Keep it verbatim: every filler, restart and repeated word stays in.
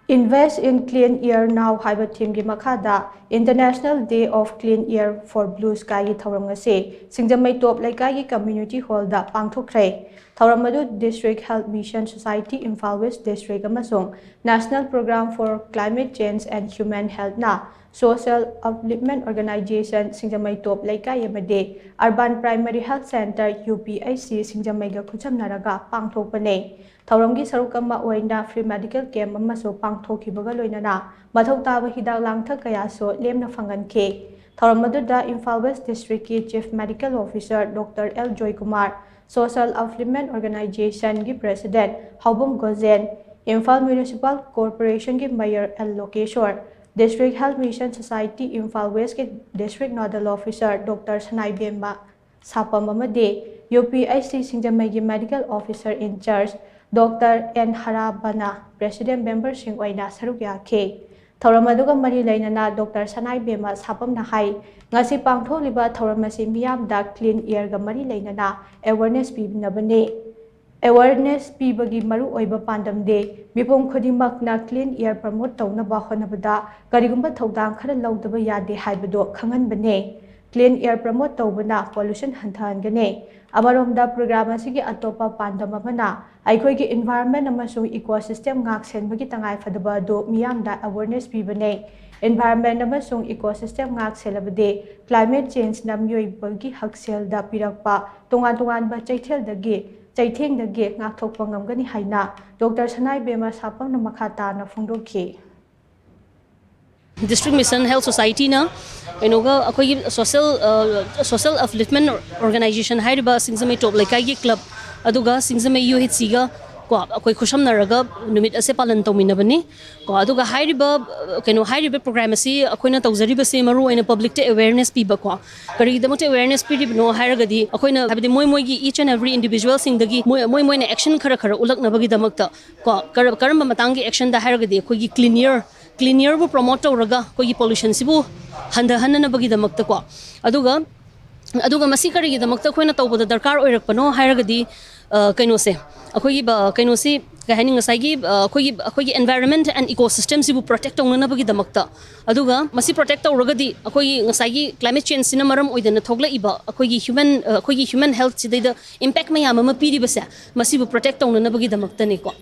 Invest in Clean Air Now ꯍꯥꯏꯕ themeꯒꯤ ꯃꯈꯥꯗ International Day of Clean Air for Blue Skyꯒꯤ ꯊꯧꯔꯝ ꯉꯁꯤ ꯁꯤꯡꯖꯃꯩ ꯇꯣꯞ ꯂꯩꯀꯥꯏꯒꯤ community hallꯗ ꯄꯥꯡꯊꯣꯛꯈ꯭ꯔꯦ꯫ ꯊꯧꯔꯝ ꯑꯗꯨ District Health Mission Society, Imphal West District ꯑꯃꯁꯨꯡ National Program for Climate Change and Human Healthꯅ Social Upliftment Organization ꯁꯤꯡꯖꯃꯩ ꯇꯣꯞ ꯂꯩꯀꯥꯏ ꯑꯃꯗꯤ Urban Primary Health Center, UPHC, ꯁꯤꯡꯖꯃꯩꯒ ꯈꯨꯠꯁꯝꯅꯔꯒ ꯄꯥꯡꯊꯣꯛꯄꯅꯤ꯫ ꯊꯧꯔꯝꯒꯤ ꯁꯔꯨꯛ ꯑꯃ ꯑꯣꯏꯅ free medical camp ꯑꯃꯁꯨ ꯄꯥꯡꯊꯣꯛꯈꯤꯕꯒ ꯂꯣꯏꯅꯅ ꯃꯊꯧ ꯇꯥꯕ ꯍꯤꯗꯥꯛ ꯂꯥꯡꯊꯛ ꯀꯌꯥꯁꯨ ꯂꯦꯝꯅ ꯐꯪꯍꯟꯈꯤ꯫ ꯊꯧꯔꯝ ꯑꯗꯨꯗ Imphal West Districtꯀꯤ Chief Medical Officer Doctor L Joykumar, Social Upliftment Organizationꯒꯤ President ꯍꯥꯎꯕꯝ ꯒꯣꯖꯦꯟ, Imphal Municipal Corporationꯒꯤ Mayor L Lokeshwar, District Health Mission Society Imphal Westꯀꯤ District Nodal Officer Doctor ꯁꯅꯥꯏꯕꯦꯝꯃ ꯁꯥꯄꯝ ꯑꯃꯗꯤ UPHC ꯁꯤꯡꯖꯃꯩꯒꯤ Medical Officer in Charge Doctor N ꯍꯔꯥꯕꯅ President memberꯁꯤꯡ ꯑꯣꯏꯅ ꯁꯔꯨꯛ ꯌꯥꯈꯤ꯫ ꯊꯧꯔꯝ ꯑꯗꯨꯒ ꯃꯔꯤ ꯂꯩꯅꯅ Doctor ꯁꯅꯥꯏꯕꯦꯝꯃ ꯁꯥꯄꯝꯅ ꯍꯥꯏ, ꯉꯁꯤ ꯄꯥꯡꯊꯣꯛꯂꯤꯕ ꯊꯧꯔꯝ ꯑꯁꯤ ꯃꯤꯌꯥꯝꯗ clean airꯒ ꯃꯔꯤ ꯂꯩꯅꯅ awareness ꯄꯤꯅꯕꯅꯤ꯫ Awareness ꯄꯤꯕꯒꯤ ꯃꯔꯨꯑꯣꯏꯕ ꯄꯥꯟꯗꯝꯗꯤ ꯃꯤꯄꯨꯝ ꯈꯨꯗꯤꯡꯃꯛꯅ clean air promote ꯇꯧꯅꯕ ꯍꯣꯠꯅꯕꯗ ꯀꯔꯤꯒꯨꯝꯕ ꯊꯧꯗꯥꯡ ꯈꯔ ꯂꯧꯗꯕ ꯌꯥꯗꯦ ꯍꯥꯏꯕꯗꯨ ꯈꯪꯍꯟꯕꯅꯤ꯫ Clean air promote ꯇꯧꯕꯅ pollution ꯍꯟꯊꯍꯟꯒꯅꯤ꯫ ꯑꯃꯔꯣꯝꯗ program ꯑꯁꯤꯒꯤ ꯑꯇꯣꯞꯄ ꯄꯥꯟꯗꯝ ꯑꯃꯅ ꯑꯩꯈꯣꯏꯒꯤ environment ꯑꯃꯁꯨꯡ ecosystem ꯉꯥꯛ ꯁꯦꯟꯕꯒꯤ ꯇꯉꯥꯏꯐꯗꯕ ꯑꯗꯨ ꯃꯤꯌꯥꯝꯗ awareness ꯄꯤꯕꯅꯤ꯫ Environment ꯑꯃꯁꯨꯡ ecosystem ꯉꯥꯛ ꯁꯦꯜꯂꯕꯗꯤ climate changeꯅ ꯃꯤꯑꯣꯏꯕꯒꯤ ꯍꯛꯁꯦꯜꯗ ꯄꯤꯔꯛꯄ ꯇꯣꯉꯥꯟ ꯇꯣꯉꯥꯟꯕ ꯆꯩꯊꯦꯜꯗꯒꯤ ꯆꯩꯊꯦꯡꯗꯒꯤ ꯉꯥꯛꯊꯣꯛꯄ ꯉꯝꯒꯅꯤ ꯍꯥꯏꯅ Doctor ꯁꯅꯥꯏꯕꯦꯝꯃ ꯁꯥꯄꯝꯅ ꯃꯈꯥ ꯇꯥꯅ ꯐꯣꯡꯗꯣꯛꯈꯤ꯫ District Mission Health Societyꯅ ꯀꯩꯅꯣꯒ ꯑꯩꯈꯣꯏꯒꯤ social, social upliftment organization ꯍꯥꯏꯔꯤꯕ ꯁꯤꯡꯖꯃꯩ ꯇꯣꯞ ꯂꯩꯀꯥꯏꯒꯤ club ꯑꯗꯨꯒ ꯁꯤꯡꯖꯃꯩ UHCꯒ ꯀꯣ ꯑꯩꯈꯣꯏ ꯈꯨꯠꯁꯝꯅꯔꯒ ꯅꯨꯃꯤꯠ ꯑꯁꯦ ꯄꯥꯂꯟ ꯇꯧꯃꯤꯟꯅꯕꯅꯤ꯫ ꯀꯣ ꯑꯗꯨꯒ ꯍꯥꯏꯔꯤꯕ ꯀꯩꯅꯣ ꯍꯥꯏꯔꯤꯕ program ꯑꯁꯤ ꯑꯩꯈꯣꯏꯅ ꯇꯧꯖꯔꯤꯕꯁꯦ ꯃꯔꯨ ꯑꯣꯏꯅ publicꯇ awareness ꯄꯤꯕ ꯀꯣ꯫ ꯀꯔꯤꯒꯤꯗꯃꯛꯇ awareness ꯄꯤꯔꯤꯕꯅꯣ ꯍꯥꯏꯔꯒꯗꯤ ꯑꯩꯈꯣꯏꯅ ꯍꯥꯏꯕꯗꯤ ꯃꯣꯏ ꯃꯣꯏꯒꯤ each and every individualꯁꯤꯡꯗꯒꯤ ꯃꯣꯏ ꯃꯣꯏ ꯃꯣꯏꯅ action ꯈꯔ ꯈꯔ ꯎꯠꯂꯛꯅꯕꯒꯤꯗꯃꯛꯇ ꯀꯣ ꯀꯔ- ꯀꯔꯝꯕ ꯃꯇꯥꯡꯒꯤ actionꯗ ꯍꯥꯏꯔꯒꯗꯤ ꯑꯩꯈꯣꯏꯒꯤ clean air clean airꯕꯨ promote ꯇꯧꯔꯒ ꯑꯩꯈꯣꯏꯒꯤ pollutionꯁꯤꯕꯨ ꯍꯟꯊꯍꯟꯅꯅꯕꯒꯤꯗꯃꯛꯇ ꯀꯣ꯫ ꯑꯗꯨꯒ ꯑꯗꯨꯒ ꯃꯁꯤ ꯀꯔꯤꯒꯤꯗꯃꯛꯇ ꯑꯩꯈꯣꯏꯅ ꯇꯧꯕꯗ ꯗꯔꯀꯥꯔ ꯑꯣꯏꯔꯛꯄꯅꯣ ꯍꯥꯏꯔꯒꯗꯤ, ꯑ, ꯀꯩꯅꯣꯁꯦ, ꯑꯩꯈꯣꯏꯒꯤ ꯕ-, ꯀꯩꯅꯣꯁꯤ ꯀꯩ ꯍꯥꯏꯅꯤ, ꯉꯁꯥꯏꯒꯤ, ꯑ, ꯑꯩꯈꯣꯏꯒꯤ, ꯑꯩꯈꯣꯏꯒꯤ environment and ecosystem ꯁꯤꯕꯨ protect ꯇꯧꯅꯅꯕꯒꯤꯗꯃꯛꯇ, ꯑꯗꯨꯒ ꯃꯁꯤ protect ꯇꯧꯔꯒꯗꯤ ꯑꯩꯈꯣꯏꯒꯤ ꯉꯁꯥꯏꯒꯤ climate change ꯁꯤꯅ ꯃꯔꯝ ꯑꯣꯏꯗꯅ ꯊꯣꯛꯂꯛꯏꯕ ꯑꯩꯈꯣꯏꯒꯤ human, ꯑ, ꯑꯩꯈꯣꯏꯒꯤ human health ꯁꯤꯗꯩꯗ impact ꯃꯌꯥꯝ ꯑꯃ ꯄꯤꯔꯤꯕꯁꯦ, ꯃꯁꯤꯕꯨ protect ꯇꯧꯅꯅꯕꯒꯤꯗꯃꯛꯇꯅꯤꯀꯣ꯫